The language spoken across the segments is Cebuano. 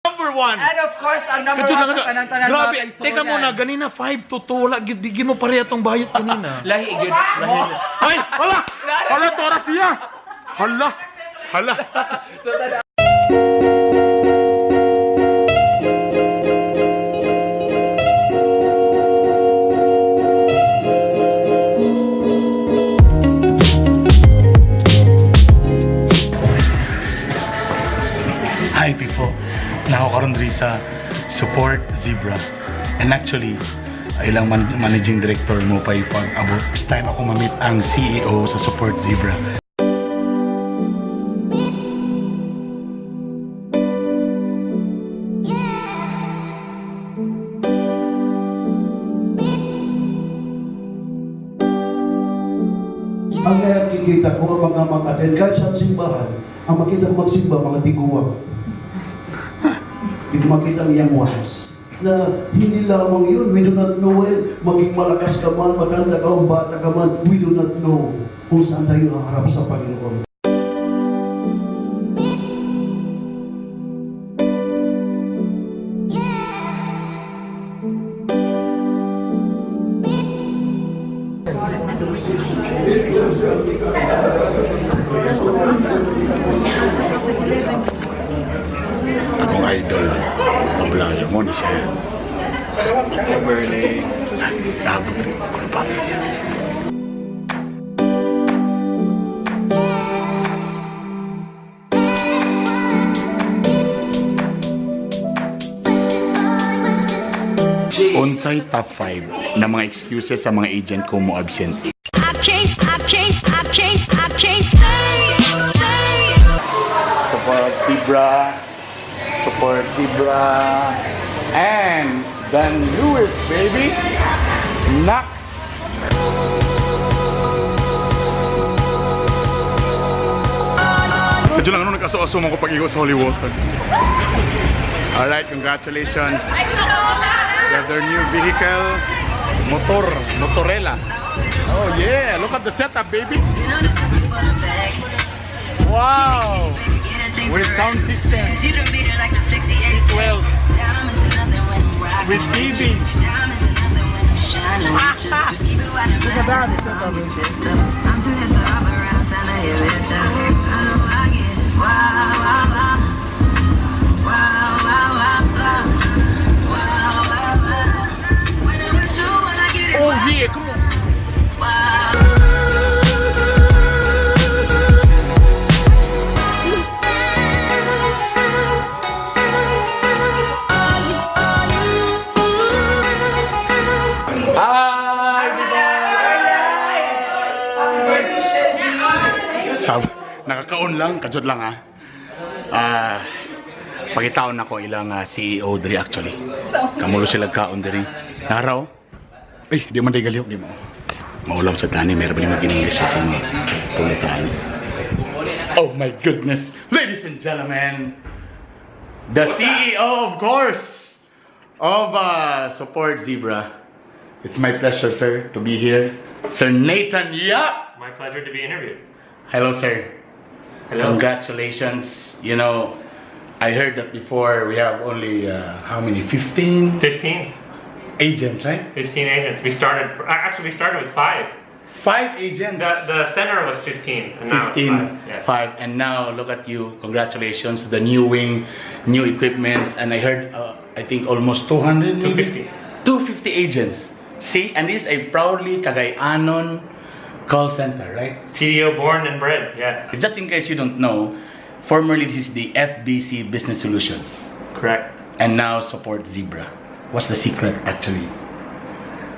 Number one. And of course, ang number Kadyo one lang, sa kadyo. tanan-tanan mga Grabe, kaisunan. teka muna, ganina 5-2, wala, di mo pareha tong bayot kanina. Lahi, gyud. Lahi. Ay, hala! Hala, tora siya! Hala! Hala! So, tana- Hi people, nako karon diri sa Support Zebra. And actually, ilang managing director mo pa ipag-abot. First time ako ma-meet ang CEO sa Support Zebra. Ang nakikita ko ang mga mag-attend kahit sa simbahan, ang makita ko magsimba, mga tiguang. Hindi ko makita ang young ones. Na hindi lamang yun, we do not know it. Maging malakas ka man, matanda ka o bata ka man, we do not know kung saan tayo haharap sa Panginoon. Akong idol, ang vlogger mo ni siya. Abot rin ko pa siya. Unsay top 5 na mga excuses sa mga agent ko mo absent? I can't, I can't, I can't, I can't stay, stay. Support Zebra, support Zebra, and the newest baby, Nax. Medyo lang ano, nag-aso-aso mo ko pag sa holy water. Alright, congratulations. They have their new vehicle, motor, motorela. Oh yeah, look at the setup, baby. Wow! With sound system, 12, with TV. Look at that setup. Oh yeah, come on. Hi, Sab, nakakaon lang, kajot lang ah. Ah, pagitaon ako ilang CEO diri actually. Kamulo sila kaon diri. Naraw. Eh, di man day galihok di mo. Maulam sa tani, meron ba mag English sa mga pulitan. Oh my goodness. Ladies and gentlemen, the CEO of course of Support Zebra. It's my pleasure, sir, to be here. Sir Nathan Yap. My pleasure to be interviewed. Hello, sir. Hello. Congratulations. You know, I heard that before we have only how many? 15 15. agents, right? 15 agents. We started, actually, we started with five. Five agents. The center was 15, and now 15, it's five. Yeah. five. And now look at you. Congratulations. The new wing, new equipments. And I heard, I think almost 200? Maybe? 250. 250 agents. See, and this is a proudly Cagayanon call center, right? CDO born and bred, yes. Just in case you don't know, formerly this is the FBC Business Solutions. Correct. And now Support Zebra. What's the secret actually?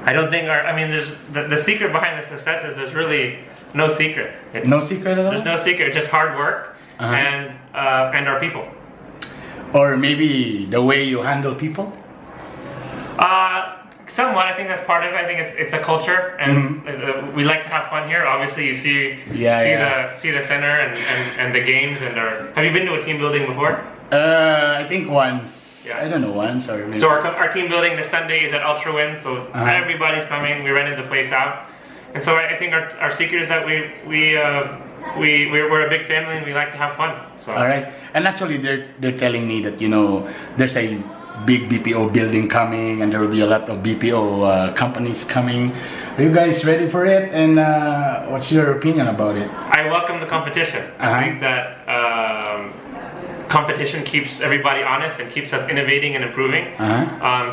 I don't think our, I mean, there's, the secret behind the success is there's really no secret. It's, No secret at all? There's no secret. It's just hard work and our people. Or maybe the way you handle people? Somewhat, I think that's part of it. I think it's a culture, and we like to have fun here. Obviously, you see see the center and the games and our. Have you been to a team building before? I think once. Yeah. I don't know, once or maybe. So our team building this Sunday is at Ultra Win, so everybody's coming. We rented the place out, and so I think our secret is that we we're a big family and we like to have fun. So All right. And actually, they're telling me that there's a big BPO building coming, and there will be a lot of BPO companies coming. Are you guys ready for it? And what's your opinion about it? I welcome the competition. I think that competition keeps everybody honest and keeps us innovating and improving.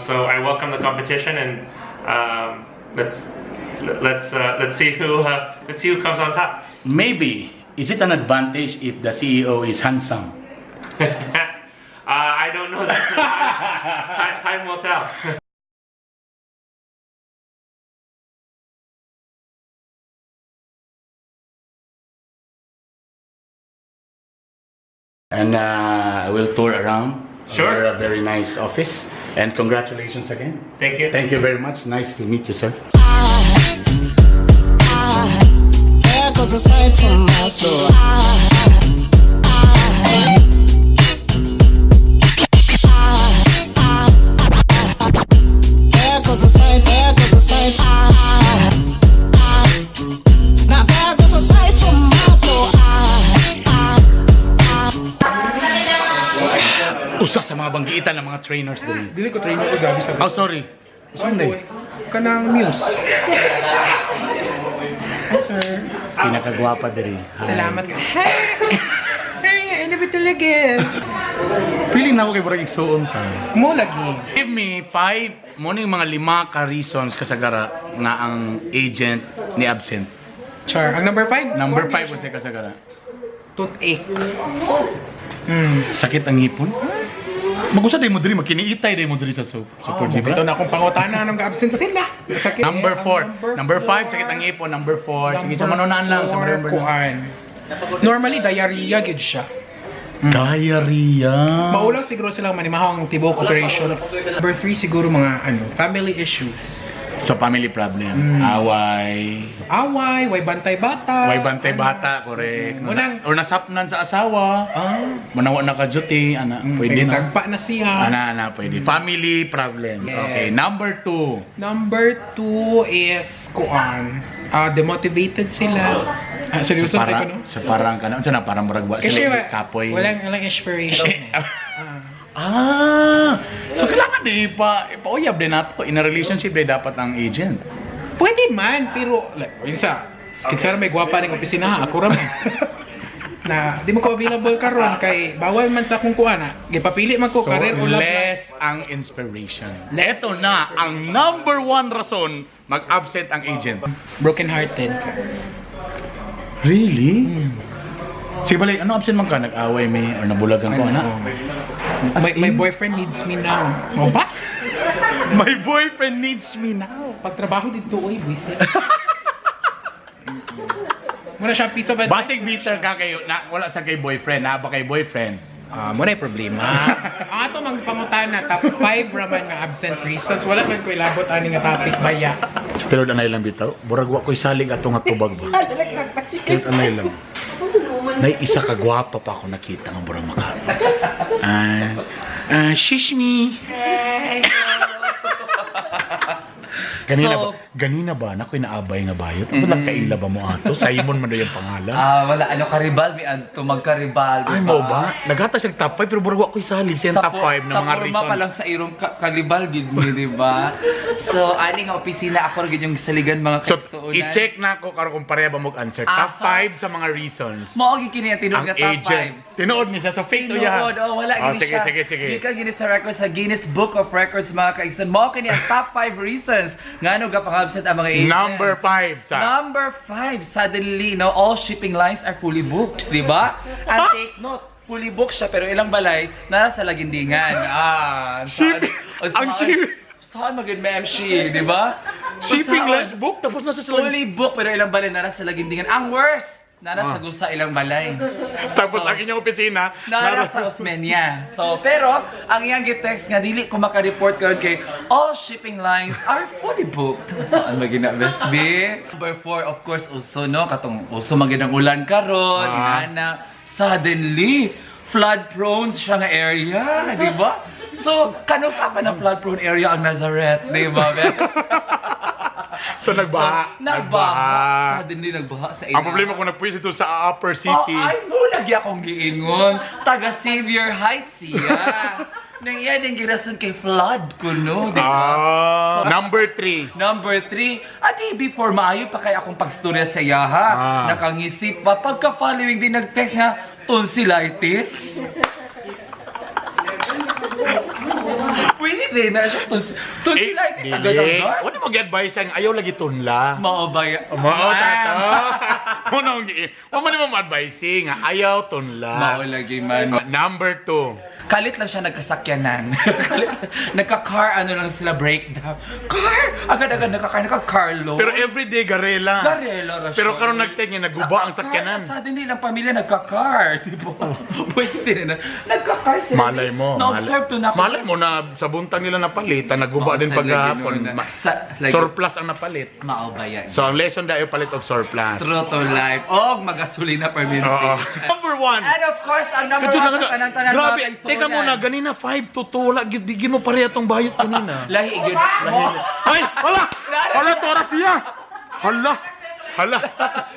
So I welcome the competition, and let's see who comes on top. Maybe is it an advantage if the CEO is handsome? I don't know that. Time will tell. And I will tour around. Sure. A very nice office. And congratulations again. Thank you. Thank you very much. Nice to meet you, sir. There goes a sight from my soul. There goes a sight, there goes a sight. Now there goes a sight from my soul. Usa sa mga banggiitan ng mga trainers din. Dili ko trainer ko, grabe sa Oh, sorry. Usa man day. Kanang muse. Pinakagwapa diri. Hi. Salamat. Hey! Hey, ano ba talaga? Feeling na ako kay murag igsuon ta. Mo lagi. Give me five, mo ning mga lima ka reasons kasagara nga ang agent ni absent. Char. Ang number 5? Number 5 unsay kasagara? Toothache. Sakit ang ngipon? Magusa day mo diri, magkiniitay day mo diri sa support, di ba? Ito na akong pangutana anong ga-absent sila. Sakit. Number Eh, 4. ang Number 5, sakit ang ngipon. Number 4. Sige, sa manunaan lang. Sa four, number lang. kuan. Normally, diarrhea gid siya. Diarrhea. Maulaw siguro silang manimahaw ang tibok operations. Number 3 siguro mga ano, family issues. So, family problem. Away. Away, way bantay bata. Way bantay bata, correct. Unang- Or nasapnan sa asawa. Ah, Manawa na ka duty, ana, pwede na. Sagpa na siya. Ana, ana, pwede. Family problem. Yes. Okay, number 2. Number 2 is kuan. Demotivated sila. Ah, seryoso Sa para, ko, no? sa parang kana, unsa na parang murag wa Kasi sila kapoy. walang inspiration eh. Ah, so kailangan di pa ipauyab din nato in a relationship di dapat ang agent. Pwede man, pero like, yun sa kinsa ra may gwapa ning opisina, ako ra man. Na di mo ko available karon kay bawal man sa akong kuan ah. Gipapili man ko So, career o love life. less ang inspiration. Ito na ang number one rason mag-absent ang agent. Broken hearted. Really? Sige balik, ano absent man ka? Nag-away may or nabulagan ko, ana? As My in? boyfriend needs me now. O ba? My boyfriend needs me now. Pagtrabaho dito oy, buisit. Muna siya piece of advice. Basig bitter ka kayo, na, wala sa kay boyfriend, na ba kay boyfriend? Ah, mo na yung problema. Ang ato mang pangutana, top 5 raman nga absent reasons. Wala man ko ilabot ani nga topic baya. Sa pero anay lang bitaw, burag wa ko'y salig ato nga tubag ba. Sa pero anay lang. Nay isa ka gwapa pa ako nakita nga burag maka. Ah, shish me. Ganina ba? Ganina ba nakoy naabay nga bayot? Ako lang kaila ba mo ato? Simon man daw yung pangalan. Ah, wala. Ano, karibal? May adto magkaribal, di Ay mo ba? Naghatag siya top 5 pero burag wa ko'y salig sa top 5 na sa mga forma reason. pa lang sa irong karibal, gid mi, di ba? So, ani nga opisina, ako ra gid yung saligan mga So, kaigsuonan. i-check na ako karon kung pareha ba mo answer. Top Aha. 5 sa mga reasons. Mao gid kini ang tinuod Ang nga top agent. 5. Tinuod ni siya. So, fake to yan. Tinuod, oh, wala Oh, gini sige, siya. sige, sige. Gikan gini sa records sa Guinness Book of Records mga kaigsoon. Mao kini ang top 5 reasons ngano gapang-absent ang mga agents. Number 5 sa. Number 5, suddenly, no, all shipping lines are fully booked, di ba? And take note, fully booked siya pero ilang balay nasa sa Lagindingan. Ah, Shipping- ang Saan magid may MC, di ba? Shipping Saan? lines book tapos nasa sila. Fully booked pero ilang balay nara sa Lagindingan. Ang worst, nara sa gusa ilang balay. Tapos So, ang inyong opisina. Nara sa Osmeña. So, pero, ang iyang gitext nga, dili ko makareport karon kay all shipping lines are fully booked. So, ano magina, best be? Number 4, of course, uso, no? Katong uso maginang ulan karon, inana. Suddenly, flood-prone siya nga area, di ba? So, kanusa pa na flood-prone area ang Nazareth, di ba, bes? So, nagbaha. So, nagbaha. Suddenly nagbaha sa Ang problema kung nagpuyo ito sa upper Oh, city. ay mo lagi akong giingon. Taga Xavier Heights siya. Nang iya din girason kay flood ko no, di ba? Ah, So, number 3. Number 3, adi before maayo pa kay akong pagstorya sa iyaha. Nakangisip pa. Pagka following din nag-text nga, tonsillitis. Pwede din na siya. Tonsillitis agad agad. Wala mo gi-advise ang ayaw lagi tunla. Mao ba ya? Mao tato. Mo nang gi. Mo man mo advise nga ayaw tunla. Mao lagi man. Number 2. Kalit lang siya nagkasakyanan. Kalit, nagka-car, ano lang sila, breakdown. Car! Agad-agad nagka-car, nagka-car loan. Pero everyday garela. Garela ra siya. Pero karon nagteg nga naguba ang sakyanan. Suddenly, ang pamilya nagka-car. Di ba? Pwede na. Nagka-car sila. Malay mo. Na-observe to na. Malay mo na sa buntag nila napalitan, naguba Oo, din sa paghapon. lagi noon. Lagi- Surplus ang napalit. Mao ba yan? So ang lesson dayo palit og surplus. True to life. Og magasolina per minute. Oo. Number 1. And of course, ang number one sa tanan-tanan Grabe, mga kaisunan. teka muna, ganina 5 to 2, wala, di di mo pareha tong bayot kanina. Lahi, gyud. Lahi. Ay, hala! Hala, tora siya! Hala! Hala!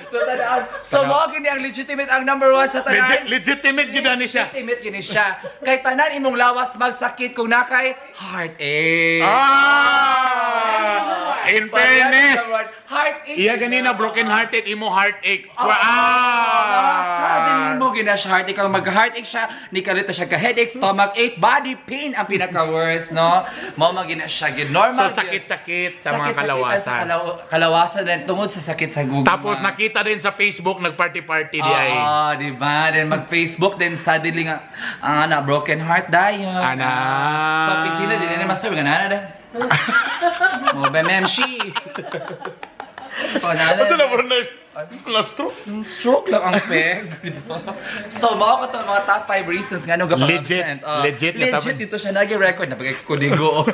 So, tanaan. So, mao gini ang legitimate ang number one sa tanan. Legitimate gyud ani siya. Legitimate gini siya. Kay tanan imong lawas magsakit kung nakay heartache. Ah! In fairness, Heartache. iya ganina broken hearted imo heartache. Oh, Ah! Suddenly mo gina siya heartache. Kung mag-heartache siya, ni kalito siya ka headache, stomach ache, body pain ang pinaka-worst, no? Mao man gina siya gid normal. So sakit-sakit sa mga Sakit-sakit kalawasan. Sa kalawasan din tungod sa sakit sa gugma. Tapos nakita din sa Facebook nagparty-party di ay. Oo, di ba? Then mag-Facebook, then suddenly nga, ah, na broken heart dayon. Ana. Sa opisina, din na master, ganana da. Mo ba, ma'am, she. So, nana. Ano na bro na plastro? Stroke lang ang peg. Di ba? So, mao ko to mga top 5 reasons nga nung Legit, legit nga top- Legit dito siya nagi-record na pagkakunigo.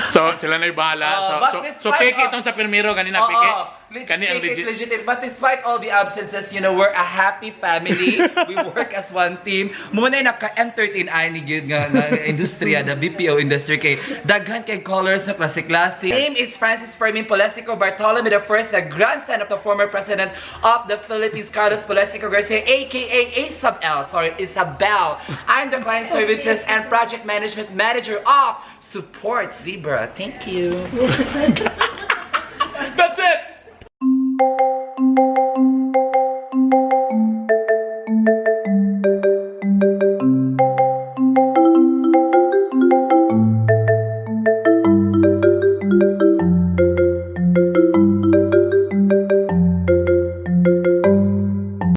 So sila na bahala. Oh, So but so, so despite peke of- itong sa pirmiro ganina Oo, peke. legit, Kani ang legit. legit. Legit. But despite all the absences, we're a happy family. We work as one team. Muna yung naka-entertain ani gyud nga industriya, the BPO industry kay daghan kay colors na klase-klase. Name is Francis Fermin Polesico Bartolome the first, the grandson of the former president of the Philippines, Carlos Polesico Garcia, aka Isabel. Sorry, Isabel. I'm the client services and project management manager of Support Zebra. Thank you. That's it.